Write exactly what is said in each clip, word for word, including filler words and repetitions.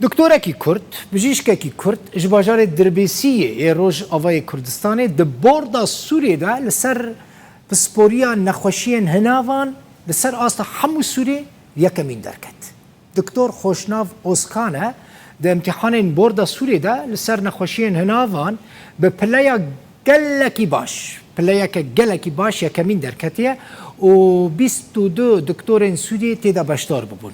Doktorekî Kurd, bijîşkekî Kurd ji bajarê Dirbêsiyê yê Rojavayê Kurdistanê di Borda Sûrê de li ser pisporiya nexweşiyên hinavan li ser asta hemû Sûrê yekemîn derket. Doktor Xoşnav Ozkan e, di îmtîhanên Borda Sûrê de li ser nexweşiyên hinavan bi pileya gelekî baş, pileyeke gelekî baş yekemîn derketiye û bîst û du doktorên Sûriyê tê de beşdar bibûn.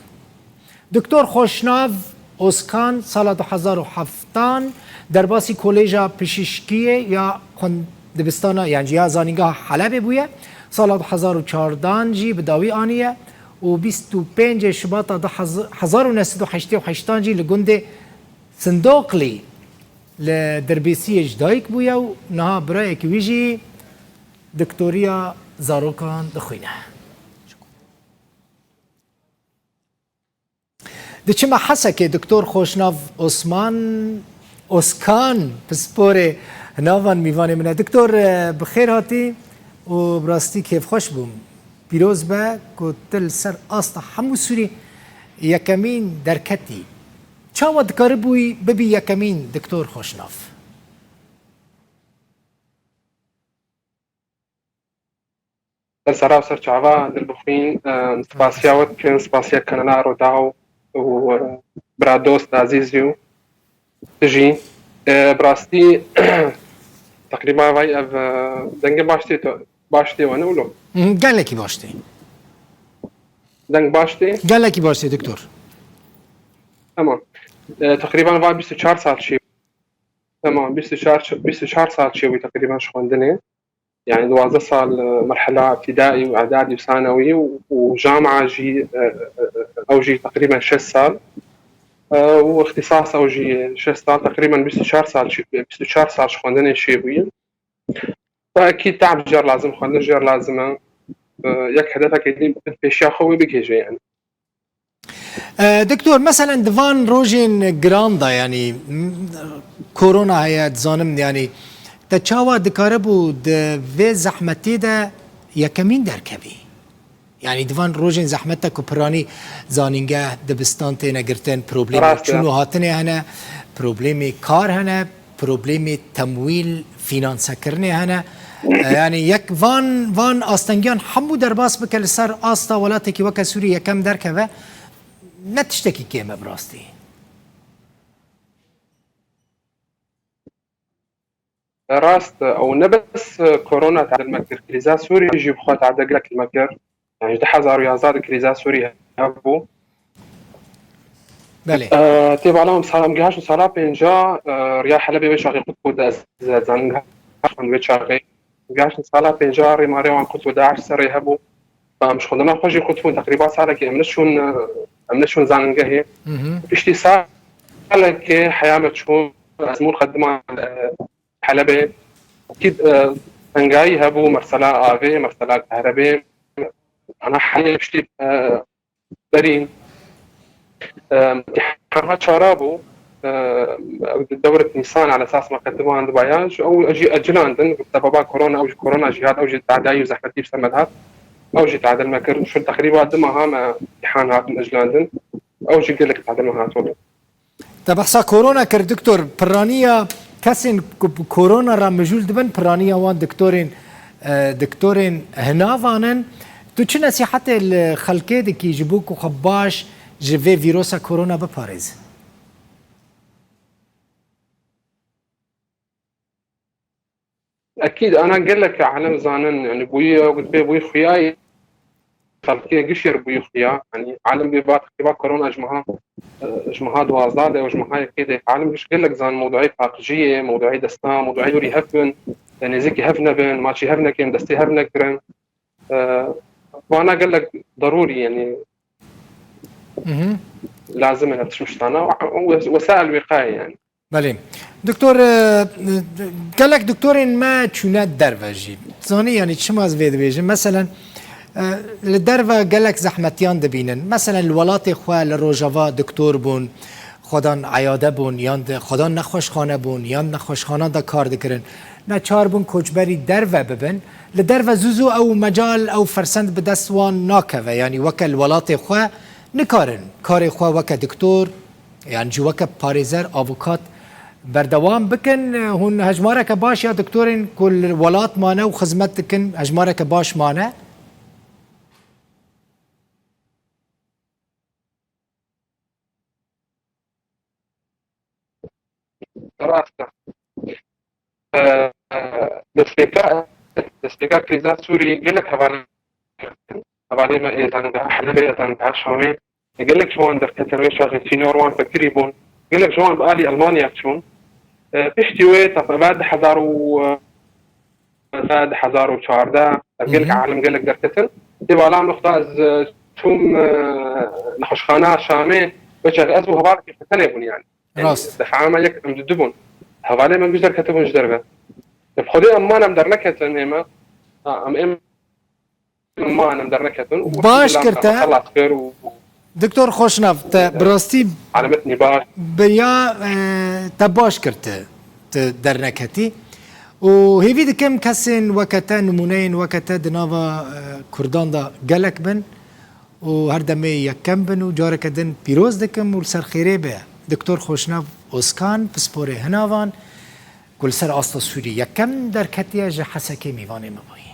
Doktor Xoşnav Ozkan sala du hezar û heftan derbasî Kolêja Pişîşkiyê ya xwend-, dibistana, yan jî ya Zanîngeha Helebê bûye. Sala du hezar û çardan jî bi dawî aniye û bîst û pêncê Şibata du hezar û neh sed û heştê û heştan jî li gundê Sindoqlî li Dirbêsiyê ji dayik bûye û niha birayekî wî jî doktoriya zarokan dixwîne. Diçime Hesekê, Doktor Xoşnav Osman Oskan, pisporê hinavan mîvanê min e. Doktor, e, bi xêr hatî û bi rastî kêfxweş bûm. Pîroz be ku tu li ser asta hemû Sûrî yekemîn derketî. Çawa dikaribûyî bibî yekemîn, Doktor Xoşnav? Ser sera û ser çava dilbixwîn, e, spasiya we dikin, spasiya kanala Rodaw û, e, bira dost azîz û tu jî. E, bi rastî teqrîban vay ev, e, dengê baş tê to-, baş tê we ne wilo? Hı, gelekî baş tê. Deng baş tê? Gelekî baş tê, doktor. Tamam. E, teqrîban va bîst û çar sal çê. Tamam, bîst û çar, bîst û çar sal çêbû teqrîban ji xwendinê. Yani duwazdeh sal, e, merhela îbtidaî û îdadî û sanewî û, û jami'a jî, e, e, e, ew jî teqrîben şeş sal. E, û îxtîsas ew jî şeş sal, teqrîben bîst û çar sal çê-, bîst û çar sal ji xwendinê çêbûye. Te ekîd te'b jê re lazim, xwendin jê re lazim e. E, yek hedefekê din bi pêşiya xwe wê bigihêje yani. E, doktor, meselen di van rojên giran de, yanî, m, korona heye, dizanim, yanî, te çawa dikaribû di vê zehmetê de yekemîn derkevî? Yanî, di van rojên zehmet de ku piranî zanîngeh, dibistan têne girtin, problemê Rast e. çûn û hatinê hene, problemê kar hene, problemê temwîl, fînansekirinê hene. E, yanî yek van, van astengiyan hemû derbas bike li ser asta welatekî weke Sûrî yekem derkeve, ne tiştekî kêm e bi rastî. Rast e, ew ne bes korona tadil me kir, krîza Sûrî jî bi xwe tadil gelek me kir. Yani ji du hezar û yazdeh de krîza Sûrî hebû. Belê. Eee, tê bala em sala, em gihaştin sala pênca, eee, riya Helebê wê çaxê qut bû, ez, ez zanin gihaştin wê çaxê. Gihaştin sala pênca rêmarê wan qut bû, DAIŞ serê hebû. Em ji xwendina xwe jî qut bûn, teqrîba salekê em neçûn, eee, em neçûn zanîngehê. Hı hı. Piştî salekê heya me çûn, ez mûr qediman, eee, Helebê. Ekîd, eee, tengayî hebû, mesela avê, mesela kahrebê. Ana heyê piştî, eee, berî, e, îmtîhana çara bû, e, ew di dewrek Nîsan ala esas me qediman dibayan, ji ew jî ecilandin, sebeba korona, ew jî korona jî hat, ew jî tadayî û zehmetî bi ser me dihat, ew jî tadil me kir. Şûn teqrîba du meha me îmtîhan hatin ecilandin, ew jî gelek tadil me hatibû. Te behsa korona kir, doktor. Piraniya kesên ku bi korona re mijûl dibin, piraniya wan doktorên, e, doktorên hinavan in. Tu çi nesîhetê li xelkê dikî ji bo ku xwe baş ji vê vîrosa korona biparêzin? Ekîd, ana gelek alem zanin, yani bûyî, ew dibê bûyî xuyayê xelkê gişê re bûyî xuya. Yani alem bê ba teqrîba korona ji meha, e, ji meha duwazdeh de û ji meha yekê de alem giş gelek zan mewduî paqijiyê, mewduî desta, mewduî dorî hev bin, e, nêzîkî hev nebin, maçî hev nekin, destê hev nekirin. E, vana gelek derûrî, yani Mhm. lazim in ev tişt tiştana. Wes-, wesail wîqayê yani. Belê. Doktor, e, gelek doktorên me çûne derve jî. Zanî, yanî çima ez vê dibêjim? Meselen, e, li derve gelek zehmetiyan dibînin. Meselen, li welatê xwe, li Rojava doktor bûn, xwedan eyade bûn, yan di xwedan nexweşxane bûn, yan nexweşxanan de kar dikirin. Neçar bûn koçberî derve bibin. Li derve zû zû ew mecal, ew fersend bi dest wan nakeve. Yanî weke li welatê xwe nikarin karê xwe weke doktor Yan jî weke parêzer, avokat berdewam bikin. Hûn hejmareke baş ya doktorên ku li welat mane û xizmet dikin, hejmareke baş mane? Rast e. Destpêka, destpêka krîza Sûrî gelek hevalên, hevalê me ê zanîngeha Helebê, ê zanîngeha Şamê, gelek ji wan derketin wê çaxê sînor wan vekirî bûn. Gelek ji wan bi alî Elmanya çûn. Piştî wê teqrîben du hezar û, du hezar û çardeh, ev gelek alim gelek derketin. Tê bala min xweda ez çûm nexweşxana Şamê, wê çaxê ez û hevalekî tenê bûn yani. Rast. Defa me yek em didu bûn. Hevalê me guh derketibûn ji derve. Bi Xwedê em man em derneketin ême. Ha, em êm man em derneketin. Û Baş kir te. Xelas kir û Doktor Xoşnav, te bi rastî alamet nî baş. Beriya, e, te baş kir te, te derneketî. Û hêvî dikim kesên weke te, nimûneyên weke te di nava, e, Kurdan de gelek bin. û her demê yekem bin û careke din pîroz dikim û li ser xêrê be. Doktor Xoşnav Ozkan, pisporê Hinavan, ku li ser asta Sûrî yekem derketiye, ji Hesekê mîvanê me bûyî.